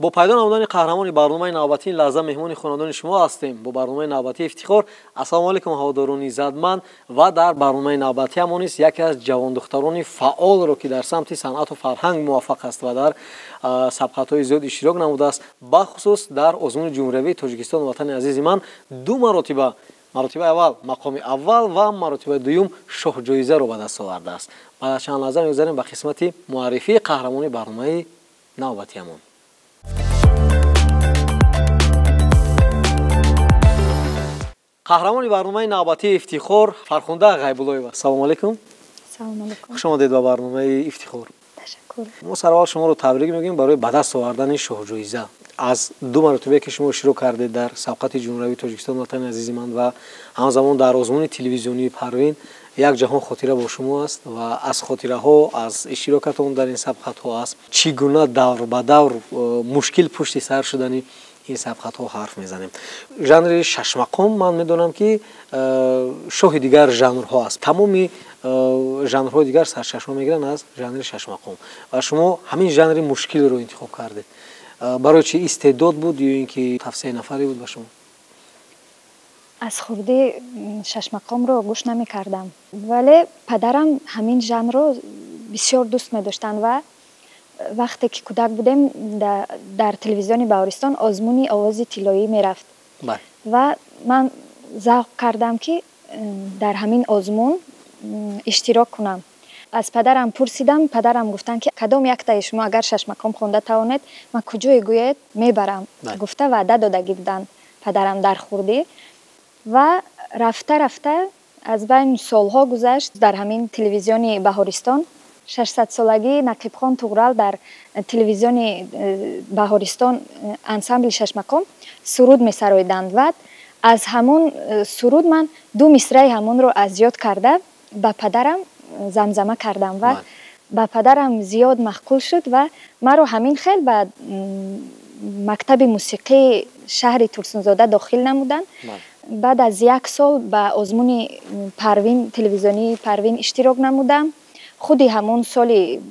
Бо пайдо намудани қаҳрамони барномаи навбатии лаҳза меҳмони хонадони шумо ҳастем бо барномаи навбатии Ифтихор. Ассалому алайкум, ҳаводорони иззатманд, ва дар барномаи навбатӣ ҳамон низ яке аз ҷавондухтарони фаъолро, ки дар самти санъату фарҳанг муваффақ аст ва дар сабқатҳои зиёд иштирок намудааст, бахусус дар озмуни ҷумҳуриявии Тоҷикистон Ватани азизи ман ду маротиба, маротибаи аввал мақоми аввал ва маротибаи дуюм шоҳҷоизаро ба даст овардааст. Баъд аз чанд лаҳза мегузарем ба қисмати муаррифии қаҳрамони барномаи навбатиамон. Қаҳрамони барномаи навбатии Ифтихор Фархунда Ғайбуллоева. Салому алайкум. Салому алайкум. Хуш омадед ба барномаи Ифтихор. Ташаккур. Мо сараввал шуморо табрик мегӯем барои ба даст овардани шоҳҷоиза. Аз ду маротибае ки шумо иштирок кардед дар сабқати ҷумҳуриявии Тоҷикистон Ватани азизи ман ва ҳамзамон дар озмуни телевизионии Парвин, як ҷаҳон хотира бо шумо аст ва аз хотираҳо, аз иштирокатон дар ин сабқатҳо, аз чӣ гуна давр ба давр мушкил пушти сар шудани ин сабқатҳо ҳарф мезанем. Жанри шашмақом ман медонам, ки шоҳи дигар жанрҳо аст. Тамоми жанрҳои дигар сарчашма мегиранд аз жанри шашмақом ва шумо ҳамин жанри мушкилро интихоб кардед. Барои чи? Истеъдод буд ё ин ки тавсияи нафаре буд ба шумо? Аз хурдӣ шашмақомро гӯш намекардам, вале падарам ҳамин жанрро бисёр дӯст медоштанд ва вақте ки кӯдак будем, дар телевизиони Баҳористон озмуни овози тиллоӣ мерафт ва ман завқ кардам, ки дар ҳамин озмун иштирок кунам. Аз падарам пурсидам, падарам гуфтанд, ки кадом яктаи шумо агар шашмақом хонда тавонед, ман куҷое гӯед, мебарам, гуфта ваъда додагӣ буданд падарам дар хурдӣ. Ва рафта рафта аз байн солҳо гузашт, дар ҳамин телевизиони Баҳористон 600-солагии Нақибхон Туғрал дар телевизиони Баҳористон ансамбли шашмақом суруд месароиданд ва аз ҳамон суруд ман ду мисраи ҳамонро аз ёд карда ба падарам замзама кардам ва ба падарам зиёд маъқул шуд ва маро ҳамин хел ба мактаби мусиқии шаҳри Турсунзода дохил намуданд. Баъд аз як сол ба озмуни Парвин, телевизионии Парвин иштирок намудам. Худи ҳамон соли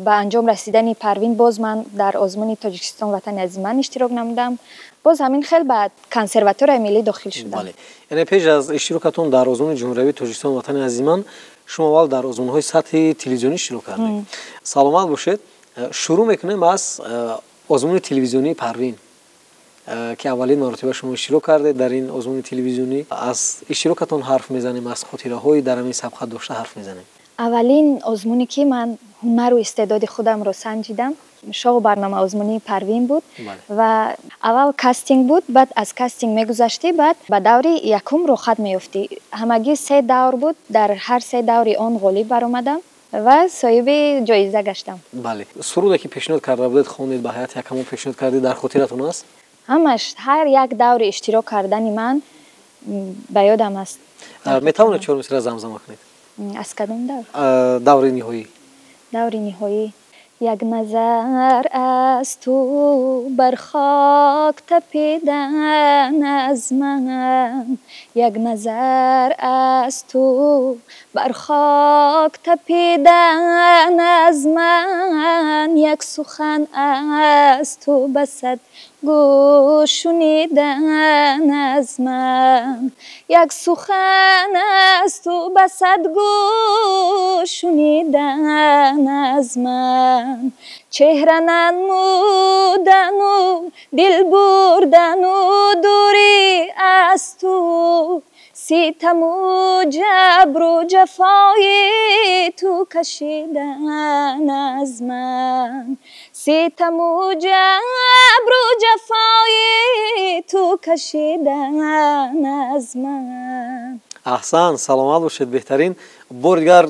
ба анҷом расидани Парвин боз ман дар озмуни Тоҷикистон Ватани азизи ман иштирок намудам. Боз ҳамин хел ба консерваторияи миллӣ дохил шудам. Бале, яъне пеш аз иштирокатон дар озмуни ҷумҳуриявии Тоҷикистон Ватани азизи ман шумо аввал дар озмунҳои сатҳи телевизионӣ иштирок кардед. Саломат бошед. Шурӯъ мекунем аз озмуни телевизионии Парвин, ки аввалин маротиба шумо иштирок кардед дар ин озмуни телевизионӣ. Аз иштирокатон ҳарф мезанем, аз хотираҳои дар ҳамин сабқат дошта ҳарф мезанем. Аввалин озмуне ки ман ҳунару истеъдоди худамро санҷидам, шоу барнома озмунии Парвин буд. Ва аввал кастинг буд, баъд аз кастинг мегузаштӣ, баъд ба даври якум роҳхат меёфтӣ. Ҳамагӣ се давр буд, дар ҳар се даври он ғолиб баромадам ва соҳиби ҷоиза гаштам. Бале, суруде ки пешниҳод карда будед, хондед, ба ҳайати ҳакамон пешниҳод кардед, дар хотиратон аст? Ҳамаш, ҳар як даври иштирок кардани ман ба ёдам аст. Метавонед чор мисра замзама кунед? Аз кадом давр? Даври ниҳоӣ. Даври ниҳоӣ. Як назар аз ту бар хок тапидан аз ман, як назар аз ту бар хок тапидан аз ман, як сухан аз ту ба сад гӯш шунидан аз ман, як сухан аз ту ба сад гӯш шунидан аз ман, чеҳра нанмудану дил бурдану дурӣ аз ту, ситаму ҷабру ҷафои ту кашидан аз ман, ситаму ҷабру ҷафои ту кашидан аз ман. Аҳсан, саломат бошед, беҳтарин. Бори дигар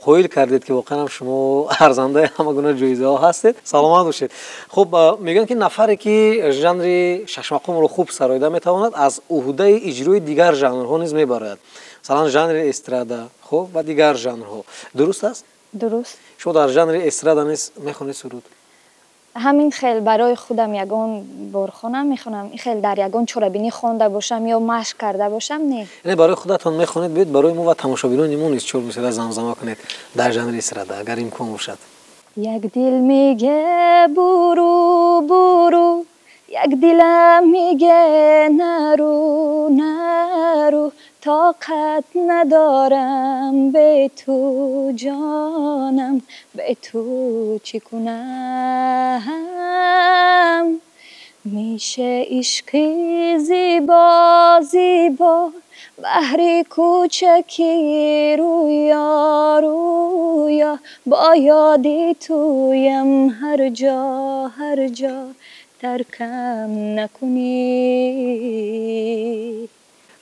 қоил кардед, ки воқеан ҳам шумо арзандаи ҳама гуна ҷоизаҳо ҳастед. Саломат бошед. Хуб, мегӯянд, ки нафаре ки жанри шашмақомро хуб сароида метавонад, аз уҳдаи иҷрои дигар жанрҳо низ мебарояд, масалан жанри эстрада, хуб, ва дигар жанрҳо. Дуруст аст? Дуруст. Шумо дар жанри эстрада низ мехонед суруд? Ҳамин хел барои худам ягон бор хонам, мехонам. Ин хел дар ягон чорабинӣ хонда бошам ё машқ карда бошам, не. Яъне барои худатон мехонед. Биёед, барои мо ва тамошобинони мо низ чор мисра замзама кунед дар жанри эстрада, агар имкон бошад. Як дил миге буру буру, як дилам миге нару нару, тоқат надорам бе ту ҷонам, бе ту чӣ кунам? Мише ишқи зибо зибо, баҳри кӯчаки рӯё рӯё, бо ёди туям ҳар ҷо ҳар ҷо, таркам накунӣ.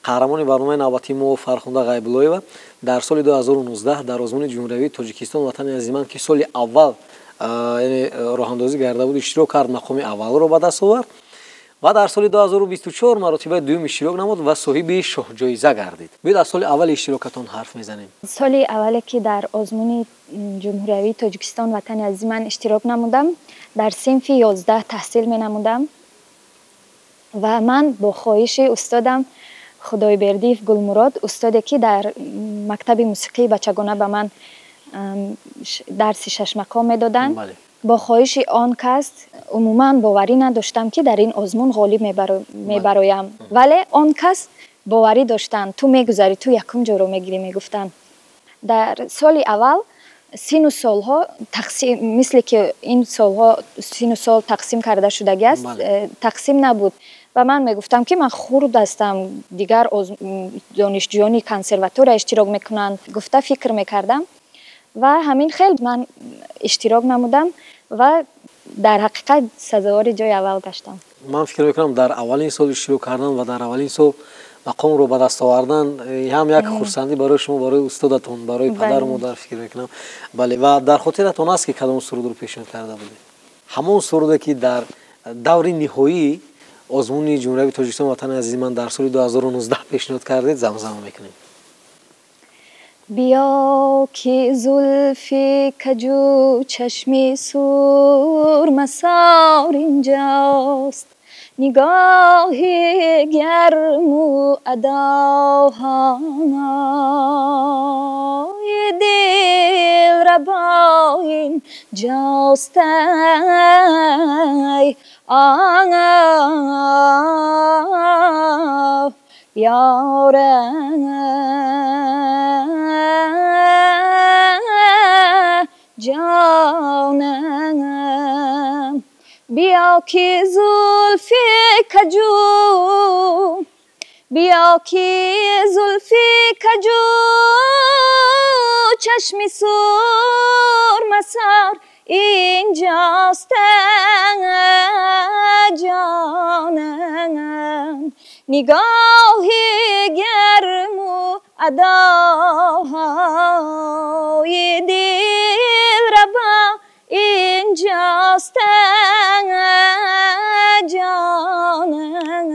Қаҳрамони барномаи навбатии мо Фархунда Ғайбуллоева дар соли 2019 дар озмуни ҷумҳуриявии Тоҷикистон «Ватани азизи ман», ки соли аввал яъне роҳандозӣ гарда буд, иштирок кард, мақоми аввалро ба даст овард ва дар соли 2024 маротибаи дуюм иштирок намуд ва соҳиби шоҳҷоиза гардид. Биёед, аз соли аввали иштирокатон ҳарф мезанем. Соли аввале, ки дар озмуни ҷумҳуриявии Тоҷикистон «Ватани азизи ман» иштирок намудам, дар синфи 11 таҳсил менамудам ва ман бо хоҳиши устодам Худойбердиев Гулмурод, устоде, ки дар мактаби мусиқии бачагона ба ман дарси шашмақом медоданд, бо хоҳиши он кас, умуман боварӣ надоштам, ки дар ин озмун ғолиб мебароям, вале он кас боварӣ доштанд: «Ту мегузарӣ, ту якум ҷоро мегирӣ», мегуфтанд. Дар соли аввал сину солҳо тақсим, мисле ки ин солҳо сину сол тақсим карда шудагиаст, тақсим набуд ва ман мегуфтам, ки ман хурд ҳастам, дигар донишҷӯёни консерватория иштирок мекунанд, гуфта фикр мекардам. Ва ҳамин хел ман иштирок намудам ва дар ҳақиқат сазовори ҷои аввал гаштам. Ман фикр мекунам, дар аввалин сол иштирок кардан ва дар аввалин сол мақомро ба даст овардан ҳам як хурсандӣ барои шумо, барои устодатон, барои падару модар, фикр мекунам. Бале, ва дар хотиратон аст, ки кадом сурудро пешниҳод карда будед? Ҳамон суруде, ки дар даври ниҳоии озмуни ҷумҳуриявии Тоҷикистон «Ватани азизи ман» дар соли 2019 пешниҳод кардед, замзама мекунем. Биё, ки зулфи каҷу чашми сурмасор инҷост, нигоҳи гарму адоҳои дилрабо инҷост, ай ёра ҷонам. Биё, ки зулфи каҷу, биё, ки зулфи каҷу чашми сурмасор инҷост, ҷонам, нигоҳи гарму адоҳои дилрабо инҷост, ҷонам.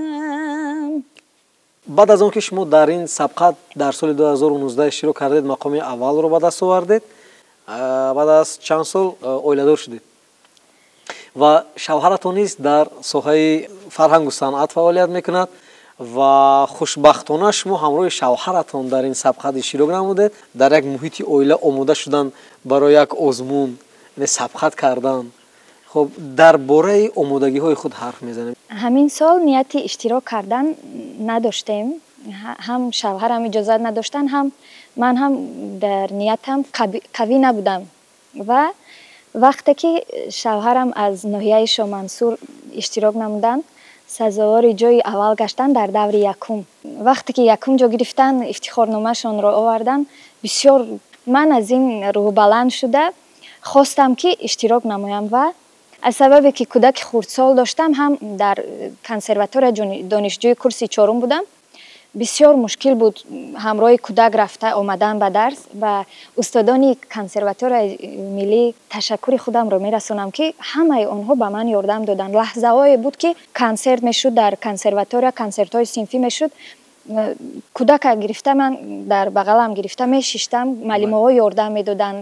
Баъд аз он ки шумо дар ин сабқат дар соли 2019 иштирок кардед, мақоми аввалро ба даст овардед, баъд аз чанд сол оиладор шудед ва шавҳаратон низ дар соҳаи фарҳангу санъат фаъолият мекунад ва хушбахтона шумо ҳамроҳи шавҳаратон дар ин сабқат иштирок намудед. Дар як муҳити оила омода шудан барои як озмун, яъне сабқат кардан, хуб, дар бораи омодагиҳои худ ҳарф мезанем. Ҳамин сол нияти иштирок кардан надоштем. Ҳам шавҳарам иҷозат надоштанд, ҳам ман ҳам дар ниятам қавӣ набудам. Ва вақте ки шавҳарам аз ноҳияи Шомансур иштирок намуданд, сазовори ҷои аввал гаштанд дар даври якум. Вақте ки якум ҷо гирифтанд, ифтихорномаашонро оварданд, бисёр ман аз ин рӯҳбаланд шуда хостам, ки иштирок намоям. Ва аз сабабе ки кӯдаки хурдсол доштам, ҳам дар консерватория донишҷӯи курси чорум будам, бисёр мушкил буд ҳамроҳи кӯдак рафта омадан ба дарс. Ба устодони консерваторияи миллӣ ташаккури худамро мерасонам, ки ҳамаи онҳо ба ман ёрдам доданд. Лаҳзаҳое буд, ки консерт мешуд дар консерватория, консертҳои синфӣ мешуд, кӯдака гирифта, ман дар бағалам гирифта мешиштам, муаллимаҳо ёрдам медоданд.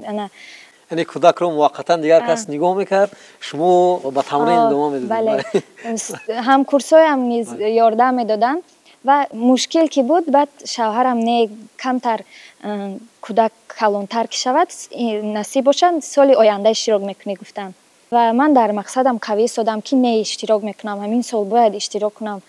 Яъне кӯдакро муваққатан дигар кас нигоҳ мекард, шумо ба тамрин идома медодед. Бале, ҳамкурсҳоям низ ёрдам медоданд. Ва мушкил ки буд, баъд шавҳарам не, камтар кӯдак калонтар ки шавад, насиб бошад, соли оянда иштирок мекунӣ, гуфтанд. Ва ман дар мақсадам қавӣ истодам, ки не, иштирок мекунам, ҳамин сол бояд иштирок кунам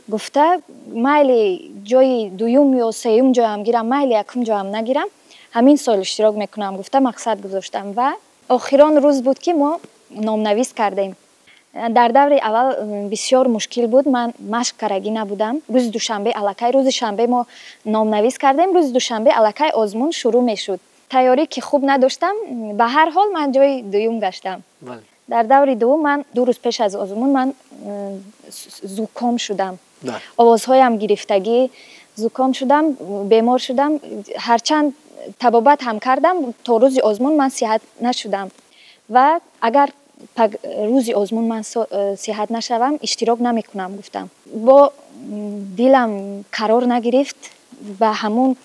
гуфта, майли ҷои дуюм ё сеюм ҷоям гирам, майли якум ҷоям нагирам, ҳамин сол иштирок мекунам гуфта мақсад гузоштам. Ва охирон рӯз буд, ки мо номнавис кардем. Дар даври аввал бисёр мушкил буд, ман машқ карагӣ набудам. Рӯзи душанбе аллакай, рӯзи шанбе мо номнавис кардем, рӯзи душанбе аллакай озмун шурӯъ мешуд. Тайёрӣ ки хуб надоштам, ба ҳар ҳол ман ҷои дуюм гаштам. Дар даври дуввум ман 2 рӯз пеш аз озмун ман зуком шудам, овозҳоям гирифтагӣ, зуком шудам, бемор шудам. Ҳарчанд табобат ҳам кардам, то рӯзи озмун ман сиҳат нашудам. Ва агар рӯзи озмун ман сиҳат нашавам, иштирок намекунам гуфтам. Бо дилам қарор нагирифт, ба ҳамун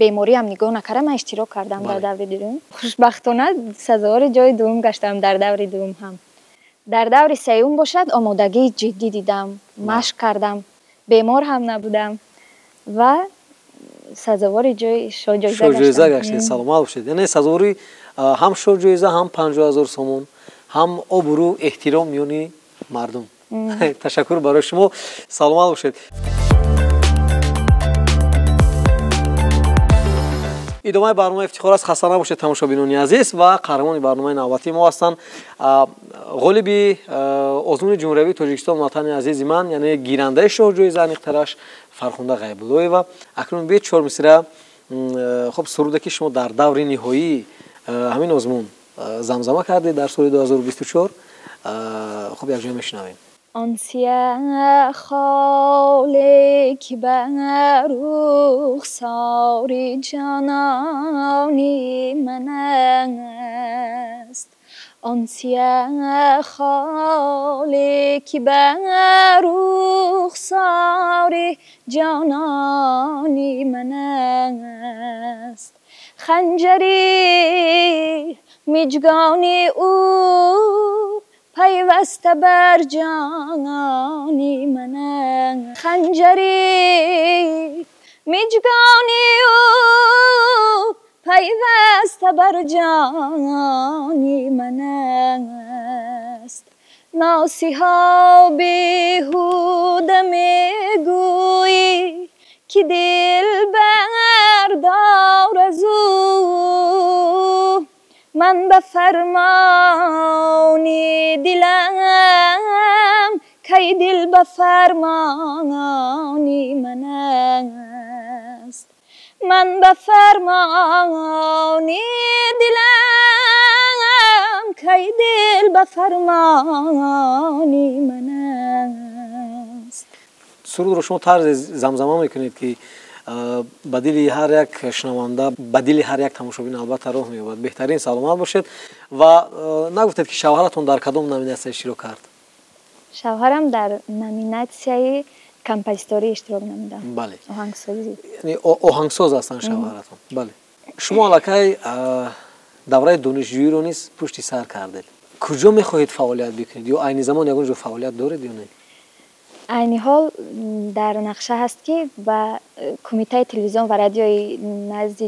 бемориам нигоҳ накардам, ман иштирок кардам дар даври дуюм. Хушбахтона сазовори ҷои дуюм гаштам дар даври дуюм ҳам. Дар даври сеюм бошад, омодагии ҷиддӣ дидам, машқ кардам, бемор ҳам набудам ва сазовори ҷои шоҳҷоиза гаштед. Саломат бошед. Яъне сазовори ҳам шоҳҷоиза, ҳам 50 000 сомон, ҳам обрӯ, эҳтиром миёни мардум. Ташаккур барои шумо, саломат бошед. Идомаи барномаи ифтихор аст. Хаста набошед, тамошобинони азиз. Ва қаҳрамони барномаи навбатии мо ҳастанд ғолиби озмуни ҷумҳуриявии Тоҷикистон «Ватани азизи ман», яъне гирандаи шоҳҷоиза, аниқтараш Фархунда Ғайбуллоева. Акнун биед чор мисра хуб суруде, ки шумо дар даври ниҳоии ҳамин озмун замзама кардед дар соли 2024, хуб якҷоя мешунавем. Он сия холе ки ба рухсори ҷонони ман аст, он сия холе ки ба рухсори ҷонони ман аст, ханҷари миҷгони ӯ пайваста бар ҷонони ман аст, ханҷари миҷгони ӯ пайваста бар ҷонони ман аст. Носиҳо беҳуда мегӯӣ, ки дил бардор аз ӯ, ман ба фармони дилам, кай дил ба фармони ман аст, ман ба фармони дилам, кай дил ба фармони ман аст. Сурудро шумо тарзе замзама мекунед, ки ба дили ҳар як шунаванда, ба дили ҳар як тамошобин албатта роҳ меёбад. Беҳтарин, саломат бошед. Ва нагуфтед, ки шавҳаратон дар кадом номинатсия иштирок кард? Шавҳарам дар номинатсияи композиторӣ иштирок намудам. Бале. Оҳангсозӣ. Яъне оҳангсоз ҳастанд шавҳаратон. Бале. Шумо аллакай давраи донишҷӯиро низ пушти сар кардед. Куҷо мехоҳед фаъолият бикунед ё айни замон ягон ҷо фаъолият доред ё не? Айни ҳол дар нақша ҳаст, ки ба Кумитаи телевизион ва радиои назди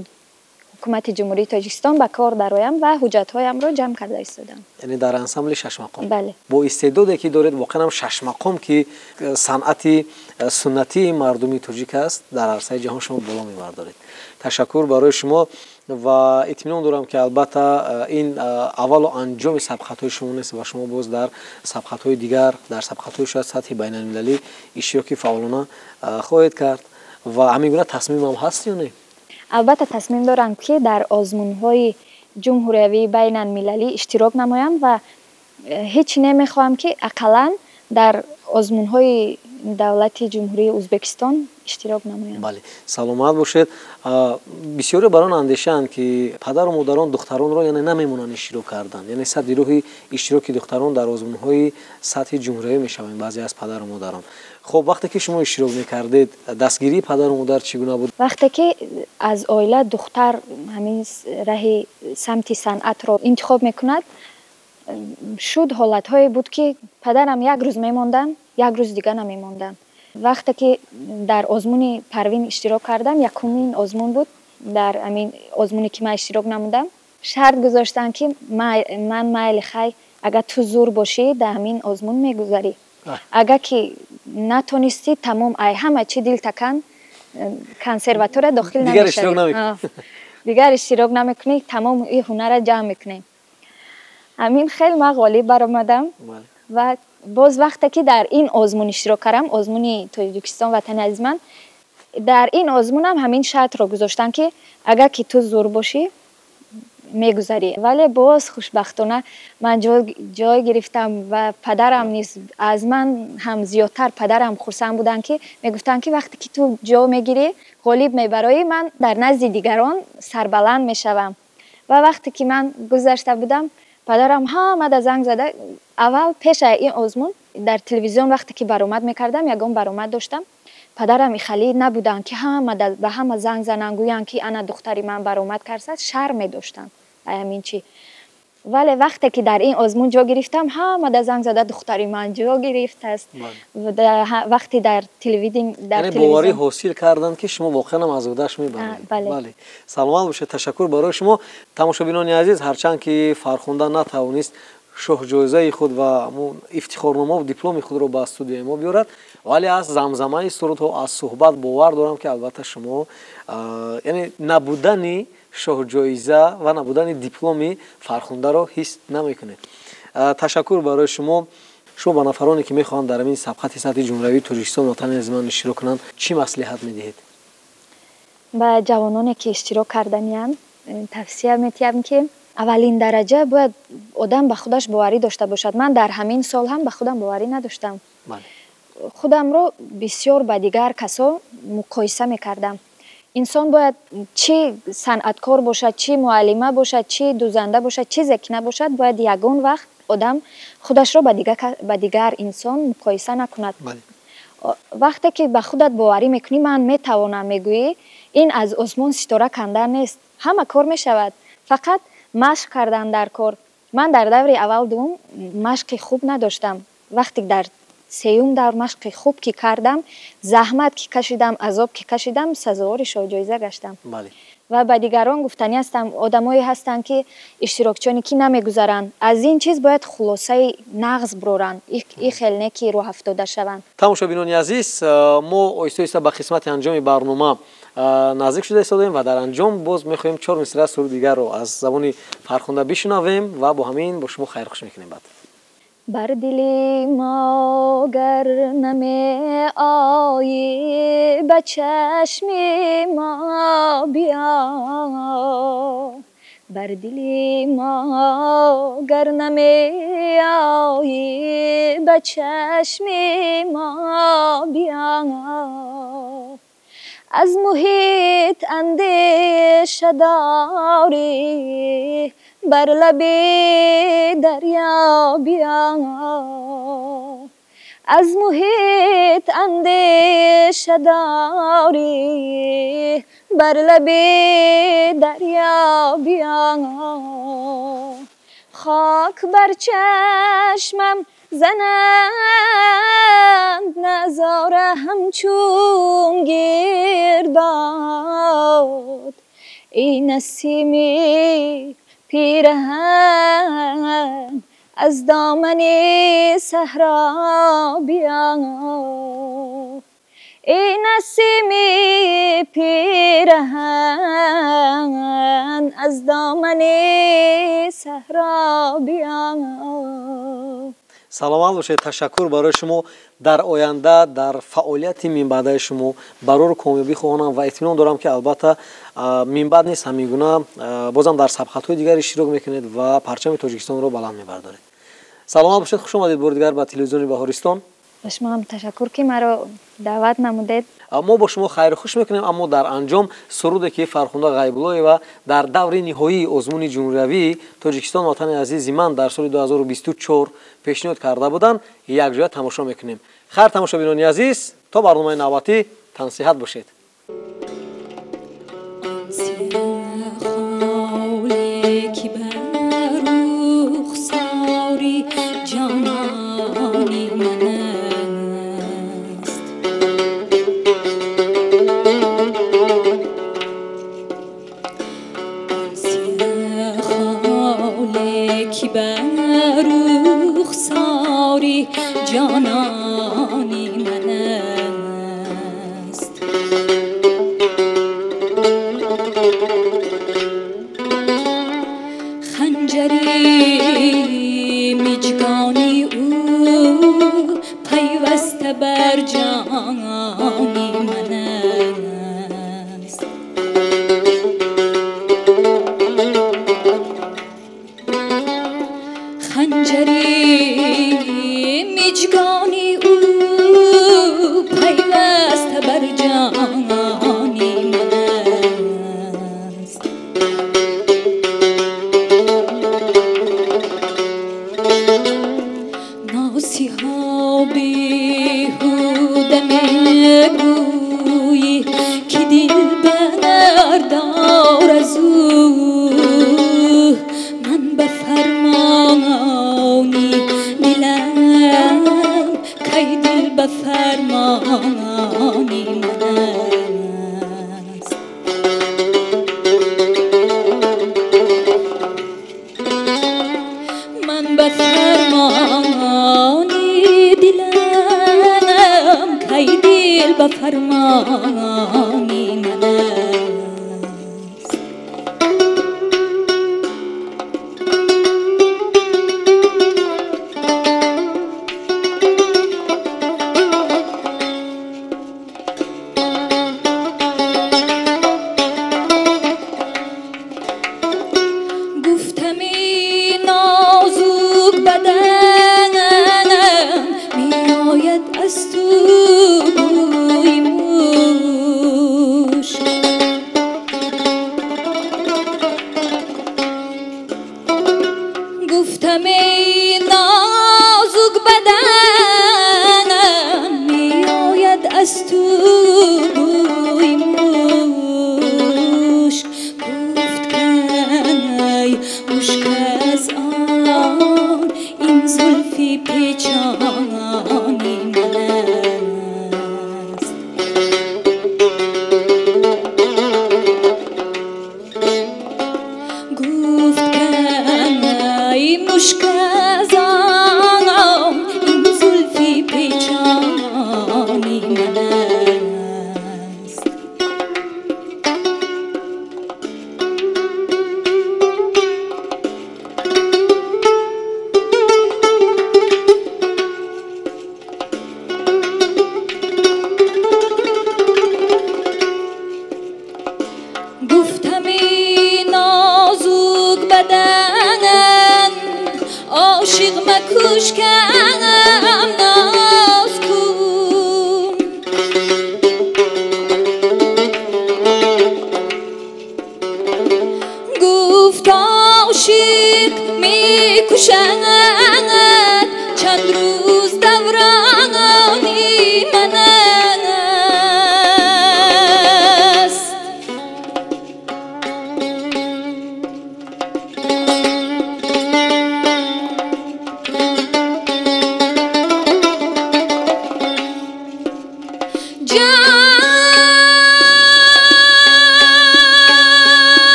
Ҳукумати Ҷумҳурии Тоҷикистон ба кор дароям ва ҳуҷҷатҳоямро ҷамъ карда истодам. Яъне дар ансамбли шашмақом? Бале. Бо истеъдоде, ки доред, воқеан ҳам шашмақом, ки санъати суннатии мардуми тоҷик аст, дар арсаи ҷаҳон шумо боло мебардоред. Ташаккур барои шумо ва итминон дорам, ки албатта ин аввалу анҷоми сабқатҳои шумо нест ва шумо боз дар сабқатҳои дигар, дар сабқатҳои шояд сатҳи байналмилалӣ иштироки фаъолона хоҳед кард. Ва ҳамин гуна тасмимам ҳаст ё не? Албатта, тасмим дорам, ки дар озмунҳои ҷумҳуриявии байналмилалӣ иштирок намоям ва ҳеҷ намехоҳам, ки ақаллан дар озмунҳои давлати Ҷумҳурии Ӯзбекистон иштирок намоям. Бале, саломат бошед. Бисёре бар он андешаанд, ки падару модарон духтаронро яъне намемонанд иштирок кардан, яъне садди роҳи иштироки духтарон дар озмунҳои сатҳи ҷумҳуриявӣ мешаванд баъзе аз падару модарон. Хуб, вақте ки шумо иштирок мекардед, дастгирии падару модар чӣ гуна буд? Вақте ки аз оила духтар ҳамин раҳи самти санъатро интихоб мекунад, шуд ҳолатҳое буд, ки падарам як рӯз мемонданд, як рӯз дига намемонданд. Вақте ки дар озмуни Парвин иштирок кардам, якумин озмун буд, дар ҳамин озмуне ки ман иштирок намудам, шарт гузоштанд, ки ман майли хай, агар ту зур бошӣ, дар ҳамин озмун мегузарӣ, агар ки натонистӣ, тамом, ай ҳама чӣ дил такан, консерватория дохил намешавӣ, дигар иштирок намекунӣ, тамом ин ҳунарра ҷамъ мекунем. Ҳамин хел ман ғолиб баромадам. Ва боз вақте ки дар ин озмун иштирок кардам, озмуни Тоҷикистон Ватани азизи ман, дар ин озмунам ҳамин шартро гузоштанд, ки агар ки ту зур бошӣ, мегузарӣ. Вале боз хушбахтона ман ҷой гирифтам ва падарам низ, аз ман ҳам зиёдтар падарам хурсанд буданд, ки мегуфтанд, ки вақте ки ту ҷо мегирӣ, ғолиб мебароӣ, ман дар назди дигарон сарбаланд мешавам. Ва вақте ки ман гузашта будам, падарам ҳамада занг зада. Аввал пешаи ин озмун дар телевизион вақте ки баромад мекардам, ягон баромад доштам, падарам ихалӣ набуданд, ки ҳама ба ҳама занг зананд, гӯянд, ки ана духтари ман баромад кардааст. Шарм медоштанд ай ҳамин чӣ. Вале вақте ки дар ин озмун ҷо гирифтам, ҳамада занг зада, духтари ман ҷо гирифтааст. Вақте дар телевиден дар боварӣ ҳосил карданд, ки шумо воқеан ҳам аз уҳдаш мебароед. Бале. Саломат бошед, ташаккур барои шумо. Тамошобинони азиз, ҳарчанд ки Фархунда натавонист шоҳҷоизаи худ ва ифтихорномаву дипломи худро ба студияи мо биёрад, вале аз замзамаи сурудҳо, аз суҳбат бовар дорам, ки албатта шумо, яъне набудани шоҳҷоиза ва набудани дипломи Фархундаро ҳис намекунед. Ташаккур барои шумо. Шумо ба нафароне, ки мехоҳанд дар ҳамин сабқати сатҳи ҷумҳуриявии Тоҷикистон Ватани азизи ман иштирок кунанд, чӣ маслиҳат медиҳед? Ба ҷавононе, ки иштирок карданиянд, тавсия метиҳам, ки аввалин дараҷа бояд одам ба худаш боварӣ дошта бошад. Ман дар ҳамин сол ҳам ба худам боварӣ надоштам, худамро бисёр ба дигар касо муқоиса мекардам. Инсон бояд, чӣ санъаткор бошад, чӣ муаллима бошад, чӣ дӯзанда бошад, чизе ки набошад, бояд ягон вақт одам худашро ба дигар инсон муқоиса накунад. Вақте ки ба худат боварӣ мекунӣ, ман метавонам мегӯӣ, ин аз осмон ситора кандан нест, ҳама кор мешавад, фақат машқ кардан дар кор. Ман дар даври аввал, дуввум машқи хуб надоштам. Вақте дар сеюм давр машқи хуб ки кардам, заҳмат ки кашидам, азоб ки кашидам, сазовори шоҳҷоиза гаштам. Ва ба дигарон гуфтанӣ ҳастам, одамое ҳастанд, ки иштирокчиёне ки намегузаранд, аз ин чиз бояд хулосаи нағз бироранд, и хел не ки рӯҳафтода шаванд. Тамошобинони азиз, мо оҳиста оҳиста ба қисмати анҷоми барнома наздик шуда истодаем ва дар анҷом боз мехоҳем чор мисра суруди дигарро аз забони Фархунда бишунавем ва бо ҳамин бо шумо хайрхуш мекунем. Баъд бар дили мо гар намеоӣ, ба чашми мо биё. Бар дили мо гар намеоӣ, ба чашми мо биё. Аз муҳит андеша дорӣ, бар лаби дарё биё. Аз муҳит андеша дорӣ, бар лаби дарё биё. Хок бар чашмам зананд, назора ҳамчун гирдод. Эй насими пираҳан, аз домани саҳро биё. Эй насими пираҳан, аз домани саҳро биё. Саломат бошед, ташаккур барои шумо. Дар оянда дар фаъолияти минбаъдаи шумо барору комёбӣ хоҳонам ва итминон дорам, ки албатта минбаъд низ ҳамин гуна бозам дар сабқатҳои дигар иштирок мекунед ва парчами Тоҷикистонро баланд мебардоред. Саломат бошед, хуш омадед бори дигар ба телевизиони Баҳористон. Ба шумо ҳам ташаккур, ки маро даъват намудед. Мо бо шумо хайру хуш мекунем, аммо дар анҷом суруде, ки Фархунда Ғайбуллоева дар даври ниҳоии озмуни ҷумҳуриявии Тоҷикистон Ватани азизи ман дар соли 2024 пешниҳод карда буданд, якҷоя тамошо мекунем. Хайр, тамошобинони азиз, то барномаи навбатӣ тансиҳат бошед. Ки бар рухсори ҷонони ман аст. ки бар рухсори ҷонони ман аст. Ханҷари миҷгони ӯ пайваста бар ҷони ман аст. Ханҷари миҷгони ӯ пайваста бар ҷони ман аст. Носиҳо беҳуда мегӯӣ ки дил бардор аз ӯ, ман ба фармони дилам, кай дил ба фармони ман аст. Ман ба фармони дилам, кай дил ба фармони ман аст. Гуфтам эй нозук баданам меояд аз ту бӯи мушк. Гуфтам эй нозук баданам меояд аз ту бӯи мушк. Гуфт кай мушк аз он ин зулфи печони ман аст. Гуфт кай мушк аз он ин зулфи печони ман аст. Гуфтам эй нозук бадан ошиқ макуш кам ноз кун. Гуфт ошиқ мекушад чанд рӯз даврони ман аст.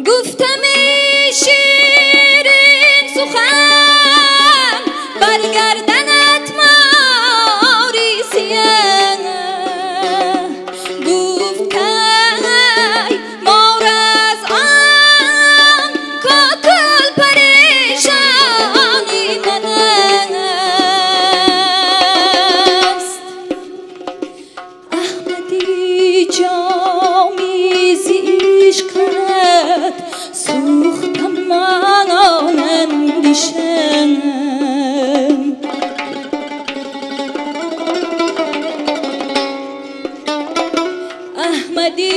Гуфтам эй ширин сухан бар гарданат мори сиёҳ. Гуфт кай мор аз он кокул парешони ман аст. Аҳмади ҷоми зи ишқат сӯхтам ман он андешам. Аҳмади